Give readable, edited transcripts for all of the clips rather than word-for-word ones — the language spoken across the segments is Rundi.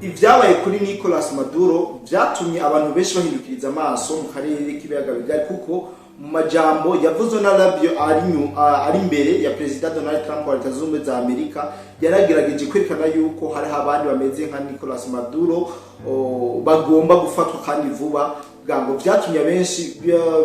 Ibyabaye kuri Nicolas Maduro byatumye abantu benshi bahindukiriza amaso mu karere k'ibiyaga bigari, kuko mu majambo yavuzwe na Rubio ari imbere ya Perezida Donald Trump wa Leta Zunze Ubumwe za Amerika, yaragerageje kwerekana yuko hariho abandi bameze nka Nicolas Maduro bagomba gufatwa kandi vuba bwango. Byatumye abenshi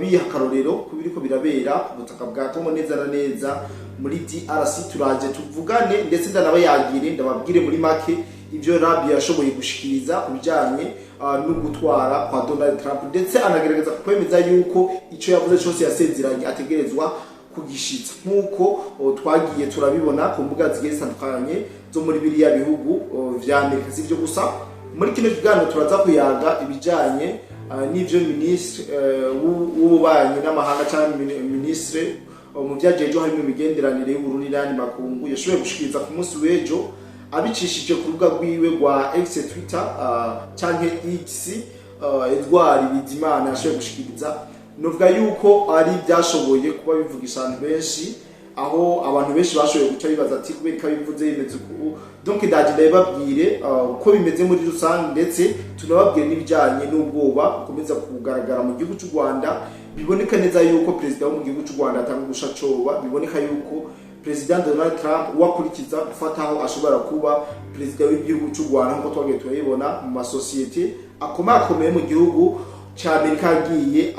biha akarorero ku biriko birabera ku butaka bwa Kongo, neza na neza muri DRC. Turaje tuvugane, ndetse ndanabayagire, ndababwire muri make ibyo Rubio yashoboye gushikiriza ku bijyanye no gutwara kwa Donald Trump, ndetse anagerageza kwemeza yuko icyo yavuze cyose yasezeranye ategerezwa kugishitsa, nk'uko twagiye turabibona ku mbuga zigiye zitandukanye zo muri biriya bihugu vya Amerika. Si ibyo gusa, muri kino kiganiro turaza kuyaga ibijyanye n'ivyo minisitiri w'ububanyi n'amahanga cyangwa minisitiri mu vyajejo harimo imigenderanire y'Uburundi n'ayandi makungu yashoboye gushikiriza ku munsi w'ejo abicishije ku rubuga rwiwe rwa X, Twitter canke X. Edouard Bizimana yashoboye gushikiriza, novuga yuko ari byashoboye kuba bivugisha abantu benshi, aho abantu benshi bashoboye guca bibaza ati: "Kubera ko abivuze bimeze uku?" Donc ndaje ndabibabwire uko bimeze muri rusange, ndetse tunababwire n'ibijyanye n'ubwoba bukomeza kugaragara mu gihugu cy'u Rwanda. Biboneka neza yuko perezida wo mu gihugu cy'u Rwanda atanga gushacoba. Biboneka yuko Perezida Donald Trump wakurikiza gufataho ashobora kuba perezida w'igihugu cy'u Rwanda, nk'uko twagiye turabibona mu masosiyete akomakomeye mu gihugu cya Amerika yagiye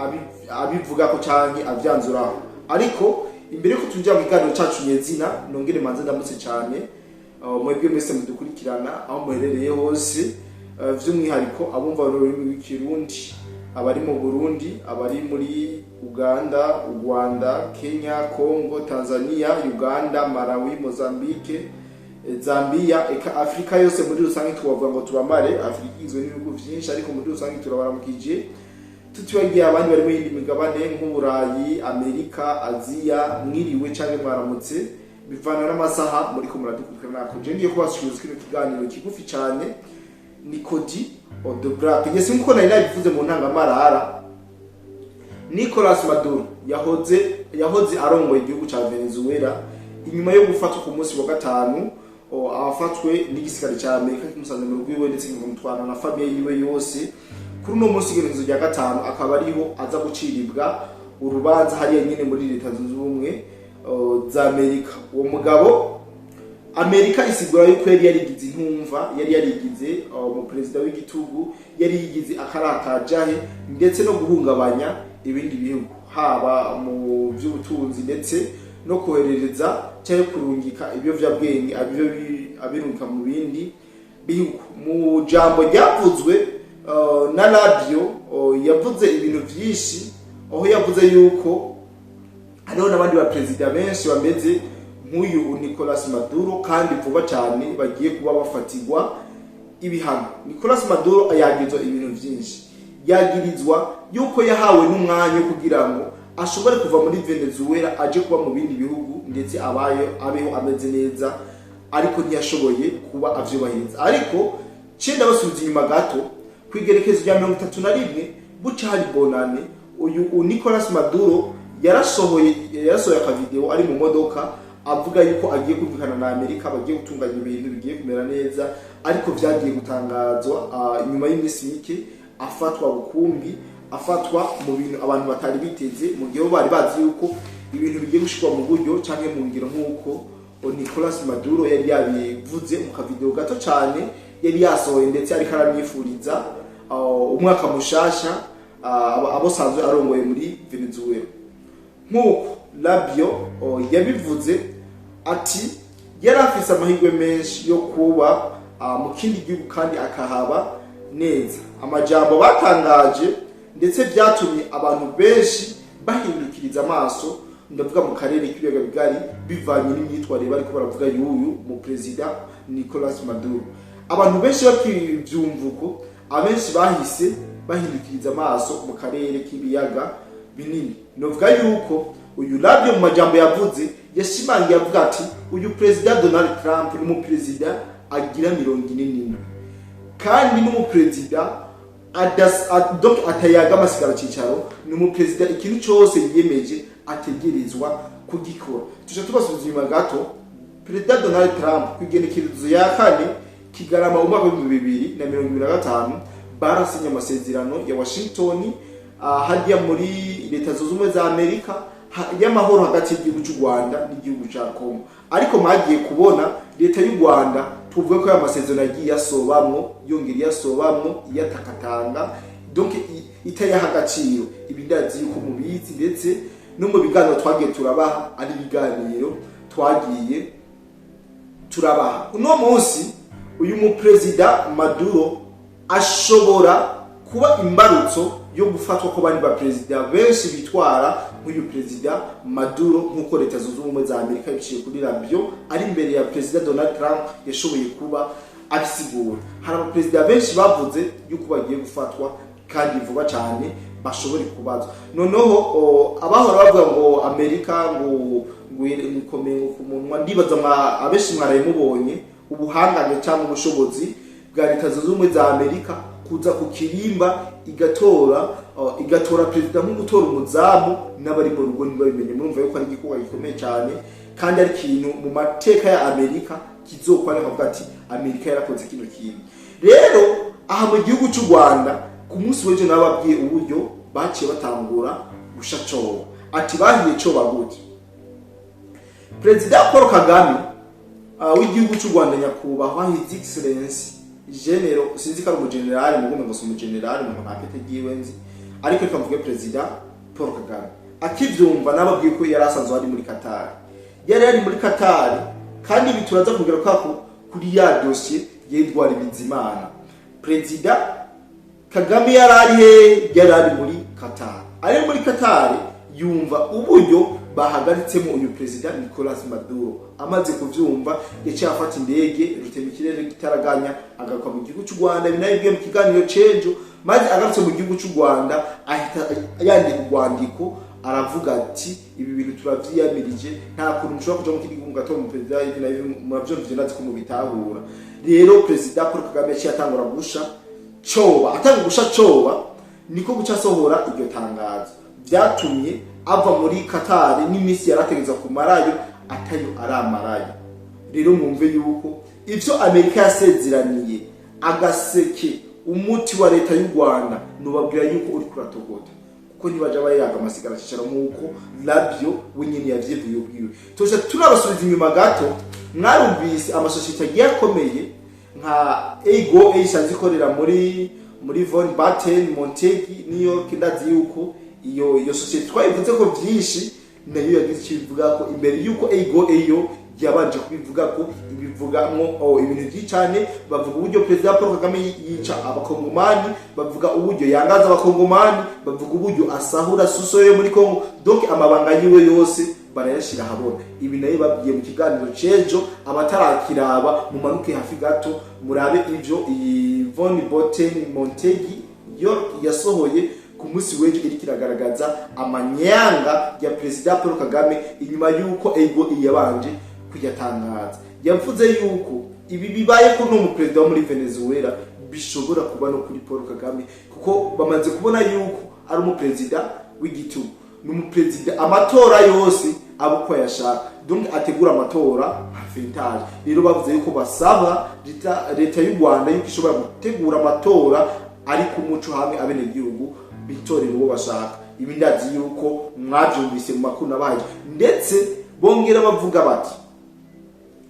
abivuga ko canke avyanzuraho. Ariko imbere yuko tuja mu kiganiro cacu nyezina, nongere manze ndamutse cyane mwebwe mwese mudukurikirana aho muherereye hose, vy'umwihariko abumva ururimi rw'Ikirundi, abari mu Burundi, abari muri Uganda, u Rwanda, Kenya, Congo, Tanzania, Uganda, Malawi, Mozambique, Zambia, eka Afrika yose muri rusange. Twavuga ngo tubamare, Afrika igizwe n'ibihugu vyinshi, ariko muri rusange turabaramukije, tutibagiye abandi bari mu yindi migabane nk'Uburayi, Amerika, Aziya. Mwiriwe canke mwaramutse, bivana n'amasaha muriko muradukurikirana. Je ngiye kubasubiza kino kiganiro kigufi cane, ni Kodi de Black. Yes, nkuko nari nabivuze mu ntangamarara, Nicolas Maduro yahoze arongoye igihugu ca Venezuela, inyuma yo gufatwa ku munsi wa gatanu, afatwe n'igisirikare ca Amerika kimusanze mu rugo iwe, ndetse kikamutwara na famille yiwe yose. Kuri uno munsi, igenekerezo rya gatanu, akaba ariho aza guciribwa urubanza hariya nyine muri Leta Zunze Ubumwe za Amerika. Uwo mugabo, Amerika isigura yuko yari yarigize intumva, yari yarigize umuperezida w'igitugu, yari yigize akarakajahe, ndetse no guhungabanya ibindi bihugu, haba mu by'ubutunzi, ndetse no koherereza cyangwa kurungika ibiyovyabwenge abirungika mu bindi bihugu. Mu jambo ryavuzwe na Rubio, yavuze ibintu vyinshi, aho yavuze yuko hariho n'abandi baperezida benshi bameze nk'uyu Nicolas Maduro, kandi vuba cyane bagiye kuba bafatirwa ibihano. Nicolas Maduro yagirizwa ibintu vyinshi. Yagirizwa yuko yahawe n'umwanya wo kugira ngo ashobore kuva muri Venezuela aje kuba mu bindi bihugu, ndetse abaye abeho ameze neza, ariko ntiyashoboye kuba avyubahiriza. Ariko cenda basubiza inyuma gato, ku igerekezo rya 31 buca hari bonane, uyu Nicolas Maduro yarasohoye akavideo ari mu modoka, avuga yuko agiye kumvikana na Amerika, bagiye gutunganya ibintu, bigiye kumera neza. Ariko vyagiye gutangazwa inyuma y'iminsi mike afatwa bukumbi, afatwa mu bintu abantu batari biteze, mu gihe bo bari bazi yuko ibintu bigiye gushirwa mu buryo canke mu ngiro nk'uko Nicolas Maduro yari yabivuze mu kavideo gato cyane yari yasohoye, ndetse ariko aramwifuriza umwaka mushasha abo sanzwe arongoye muri Venezuela. Nk'uko Rubio yabivuze, ati yari afise amahirwe menshi yo kuba mu kindi gihugu kandi akahaba neza. Amajambo batangaje ndetse byatumye abantu benshi bahindukiriza amaso, ndavuga mu karere k'ibiyaga bigari, bivanye n'imyitwarire bariko baravuga y'uyu mu perezida Nicolas Maduro. Abantu benshi bakivyumva uko, abenshi bahise bahindukiriza amaso mu karere k'ibiyaga binini. Novuga yuko uyu Rubio mu majambo yavuze yashimangiye avuga ati: "Uyu perezida Donald Trump ni umuperezida agira 47, kandi n'umuperezida donc atayaga amasigara cicaro, ni umuperezida ikintu cyose yiyemeje ategerezwa kugikora." Tuca tubasubiza inyuma gato, Perezida Donald Trump ku igenekerezo ya kane Kigarama umwaka w'2025 barasinye amasezerano ya Washington, hariya muri Leta Zunze Ubumwe za Amerika, y'amahoro hagati y'igihugu cy'u Rwanda n'igihugu cya Congo. Ariko mwagiye kubona leta y'u Rwanda, tuvuga ko aya masezerano yagiye yasobamwo, yongera iyasobamwo, iyatakatanga, donc itayaha agaciro. Ibi ndazi yuko mubizi, ndetse no mu biganiro twagiye turabaha, ari ibiganiro twagiye turabaha. Uno munsi uyu muperezida Maduro ashobora kuba imbarutso yo gufatwa ko bandi baperezida benshi bitwara nk'uyu perezida Maduro, nk'uko Leta Zunze Ubumwe za Amerika biciye kuri Rubio ari imbere ya Perezida Donald Trump yashoboye kuba abisigura. Hari abaperezida benshi bavuze yuko bagiye gufatwa kandi vuba cyane bashobore kubazwa. Noneho abahora bavuga ngo Amerika ngo ikomeye ngo ku munwa, ndibaza abenshi mwaraye mubonye ubuhangange cyangwa ubushobozi bwa Leta Zunze Ubumwe za Amerika kuza ku kirimba igatora perezida nko gutora umuzamu, n'abari mu rugo ntibabimenye. Murumva yuko ari igikorwa gikomeye cyane kandi ari ikintu mu mateka ya Amerika kizokwandika, avuga ati Amerika yarakoze kino kintu. Rero aha mu gihugu cy'u Rwanda, ku munsi w'ejo nababwiye uburyo baciye batangura gusha coba. Ati bahiye coba gute? Perezida Paul Kagame w'igihugu cy'u Rwanda, nyakubahwa His Excellence General, sinzi ko ari umugenerali, mugume ngo si umugenerali mu nta pete ryiwe nzi, ariko reka mvuge Perezida Paul Kagame akivyumva, nababwiye ko yari asanzwe ari muri Qatar, yari ari muri Qatar. Kandi ibi turaza kugira ko kuri ya dosiye ya Edouard Bizimana. Perezida Kagame yari ari he? Yari ari muri Qatar. Ari muri Qatar yumva uburyo bahagaritsemo uyu perezida Nicolas Maduro. Amaze kuvyumva yaciye afata indege rutemikirere gitaraganya, agaruka mu gihugu cy'u Rwanda. Ibi nabibwiye mu kiganiro c'ejo. Maze agarutse mu gihugu cy'u Rwanda ahita yandika urwandiko, aravuga ati ibi bintu turavyiyamirije, nta kuntu mushobora kuja mu kindi gihugu mugatora umuperezida. Ibi nabyo muravyumvise, ndazi ko mubitahura. Rero Perezida Paul Kagame yaciye atangura gusha coba. Atanga gusha coba niko guca asohora iryo tangazo. Vyatumye ava muri Qatar n'iminsi yarategeza kumarayo atayo aramarayo. Rero mwumve yuko ivyo Amerika yasezeraniye agaseke umuti wa leta y'u Rwanda, nubabwira yuko uri kuratogota, kuko ntibaja bayaga amasigara cicaro nk'uko Rubio wenyene yavyivuye ubwiwe. Tuja turabasubiza inyuma gato. Mwarumvise amasosiyete agiye akomeye nka Ego isanzwe ikorera muri Von Batten Montegi, New York. Ndazi yuko iyo sosiyete twayivuze ko vyinshi, nayo yagize icyo ivuga ko imbere yuko Ego eyo yabanje kubivuga ko ibivugamwo ibintu byinshi cyane. Bavuga uburyo Perezida Paul Kagame yica abakongomani, bavuga uburyo yangaza abakongomani, bavuga uburyo asahura sous-sol yo muri Congo, donc amabanga yiwe yose barayashira ahabona. Ibi nayo babwiye mu kiganiro c'ejo. Abatarakiraba mumanuke hafi gato murabe ivyo iyi Von Boten Montegi York yasohoye ku munsi w'ejo, iriko iragaragaza amanyanga ya Perezida Paul Kagame inyuma y'uko Ego yabanje kuyatangaza. Yavuze yuko ibi bibaye ko no mu perezida wo muri Venezuela bishobora kuba no kuri Paul Kagame, kuko bamaze kubona yuko ari umuperezida w'igitugu, ni umuperezida amatora yose aba uko ayashaka, donc ategura amatora nka vintage. Rero bavuze yuko basaba leta y'u Rwanda yuko ishobora gutegura amatora ari ku muco, hamwe abenegihugu bitorera uwo bashaka. Ibi ndazi yuko mwabyumvise mu makuru nabahaye. Ndetse bongera bavuga bati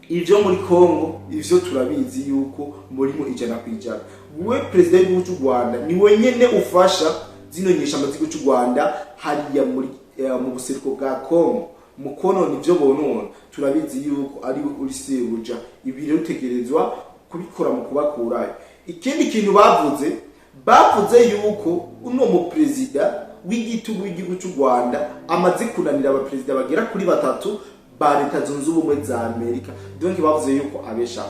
ivyo muri Congo ivyo turabizi yuko murimo 100%. Wewe perezida w'igihugu cy'u Rwanda ni wenyene ufasha zino nyeshamba z'igihugu cy'u Rwanda hariya muri mu buseruko bwa Congo mu konona ivyo bonona. Turabizi yuko ari uri sebuja. Ibi rero utegerezwa kubikora mu kubakurayo. Ikindi kintu bavuze yuko uno mu perezida w'igitugu w'igihugu cy'u Rwanda amaze kunanira abaperezida bagera kuri batatu ba Leta Zunze Ubumwe za Amerika, donc bavuze yuko abeshaho.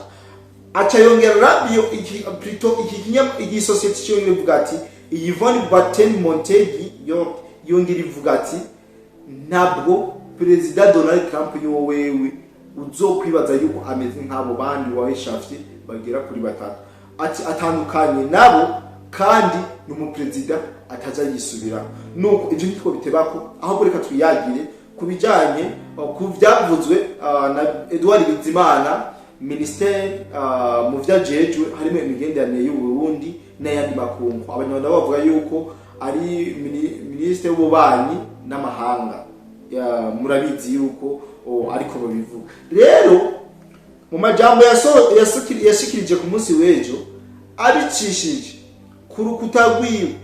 Aca yongera Rubio iki, plutôt iki kinyam iki société cyo ivuga ati iyi Von Batten Montegi yo yongera ivuga ati ntabwo Perezida Donald Trump yo wewe uzokwibaza yuko ameze nk'abo bandi wabeshafye bagera kuri batatu. Ati atandukanye nabo kandi ni umuperezida ataja yisubiraho. Nuko ivyo ntitwo bitebako, ahubwo reka twiyagire ku bijanye ku vyavuzwe na Edouard Bizimana. Ministère mu vyajejwe harimo imigenderanire y'u Burundi n'ayandi makungu. Abanyarwanda bavuga yuko ari ministre w'ububanyi n'amahanga. Murabizi yuko ariko babivuga. Rero mu majambo yashikirije ku munsi w'ejo, abicishije ku rukuta rwiwe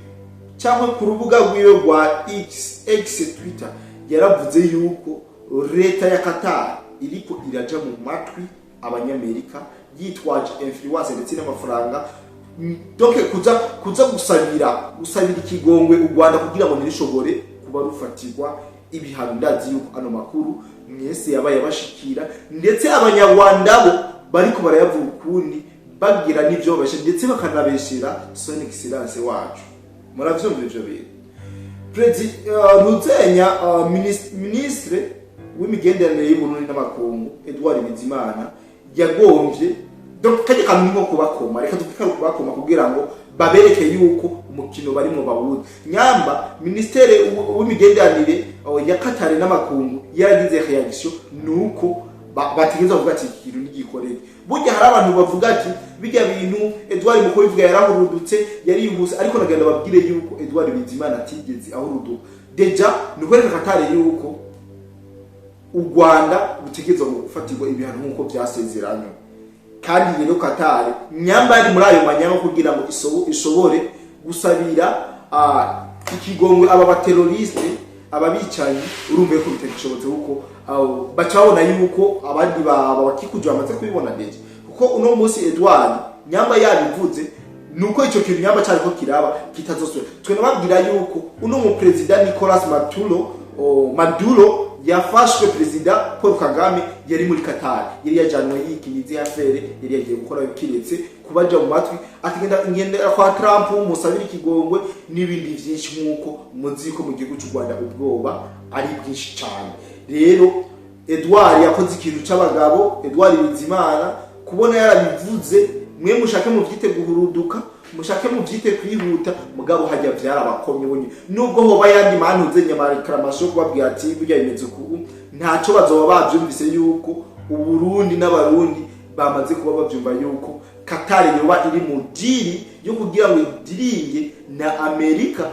cyangwa ku rubuga rwiwe rwa X, X Twitter, yaravuze yuko leta ya Qatar iriko iraja mu matwi abanyamerika, yitwaje influence ndetse n'amafaranga. Donc kuza gusabira ikigongwe u Rwanda kugira ngo ntirishobore kuba rufatirwa ibihano. Ndazi yuko ano makuru mwese yabaye abashikira, ndetse abanyarwanda bo bariko barayavuga ukundi, bagira n'ivyo babeshe, ndetse bakanabeshera son excellence wacu. Muravyumva ivyo bintu? Ntuzenya ministre w'imigenderanire y'Uburundi n'amakungu, Edouard Bizimana, yagombye, donc kajya kantu nko kubakoma, reka tuvuge ko kubakoma kugira ngo babereke yuko umukino barimo bawuzi. Nyamba ministere w'imigenderanire ya Qatar n'amakungu yaragize réaction, nuko bategerezwa kuvuga ati iki kintu ntigikoreke. Burya hari abantu bavuga ati bijya bintu Edouard muko bivuga yarahurudutse, yarihuse, ariko nagenda babwire yuko Edouard Bizimana atigeze ahuruduka. Déjà ni ukwereka Qatar yuko u Rwanda rutegerezwa gufatirwa ibihano nk'uko byasezeranywe. Kandi rero Qatar nyamba ari muri ayo manyanga kugira ngo ishobore gusabira ikigongwe aba baterroriste, aba bicanyi, urumva yuko bitagishobotse, kuko baca babona yuko abandi bakikuje bamaze kubibona déjà. Kuko uno munsi Edouard nyamba yabivuze, nuko ico kintu nyamba cyariko kiraba kitazosubira. Twe nababwira yuko uno mu president Nicolas Maduro yafashwe, perezida Paul Kagame yari muri Qatar, yari yajanywe yikinize affaire yari yagiye gukora, kiretse kubaja mu matwi atigenda ingenda kwa Trump musabira ikigongwe n'ibindi vyinshi, nk'uko muzi ko mu gihugu cy'u Rwanda ubwoba ari bwinshi cyane. Rero Edouard yakoze ikintu c'abagabo, Edouard Bizimana, kubona yarabivuze. Mwe mushake muvyite guhuruduka, mushake muvyite kwihuta, mugabo hajya vyarabakomye bunye. Nubwo hoba yandi mantuze nyama réclamation yo kubabwira ati burya bimeze uku, ntaco bazoba bavyumvise yuko Uburundi n'Abarundi bamaze kuba bavyumva yuko Qatar yoba iri mu deal yo kugira ngo idiringe na Amerika.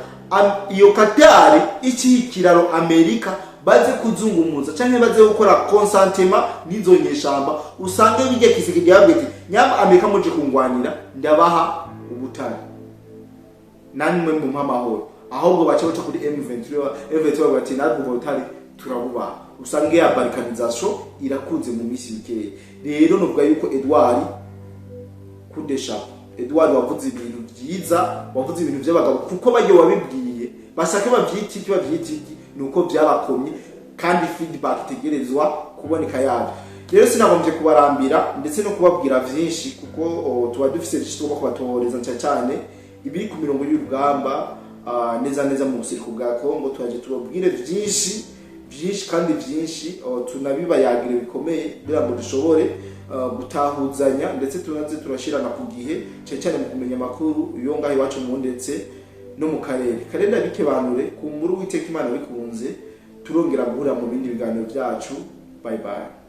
Iyo Qatar ikiha ikiraro Amerika, baze kuzungumuza canke baze gukora consentement n'izo nyeshamba, usange bijya Tshisekedi yababwiye ati nyama Amerika muje kungwanira, ndabaha ubutare namwe mumpa amahoro. Ahubwo baca baca kuri M23, M23 bati natwe ubwo butare turabubaha. Usange ya balkanisation irakunze mu minsi mikeya. Rero novuga yuko Edouard kudesha, Edouard wavuze ibintu byiza, wavuze ibintu by'abagabo, kuko bagiye wabibwiye basake bavyita iki, bavyita iki, nuko byabakomye kandi feedback itegerezwa kuboneka yabyo. Rero sinagombye kubarambira ndetse no kubabwira vyinshi, kuko tuba dufise vyinshi tugomba kubatohoreza, cyane cyane ibiri ku mirongo y'urugamba, neza neza mu buseruko bwa Kongo. Turaje tubabwire vyinshi vyinshi kandi vyinshi, tunabibayagire bikomeye kugira ngo dushobore gutahuzanya, ndetse tunaze turashirana ku gihe, cyane cyane mu kumenya amakuru yo ngaho iwacu mu ndetse no mu karere. Karenda bikebanure ku muri Uwiteka Imana bikunze, turongera guhurira mu bindi biganiro byacu. Bye bye.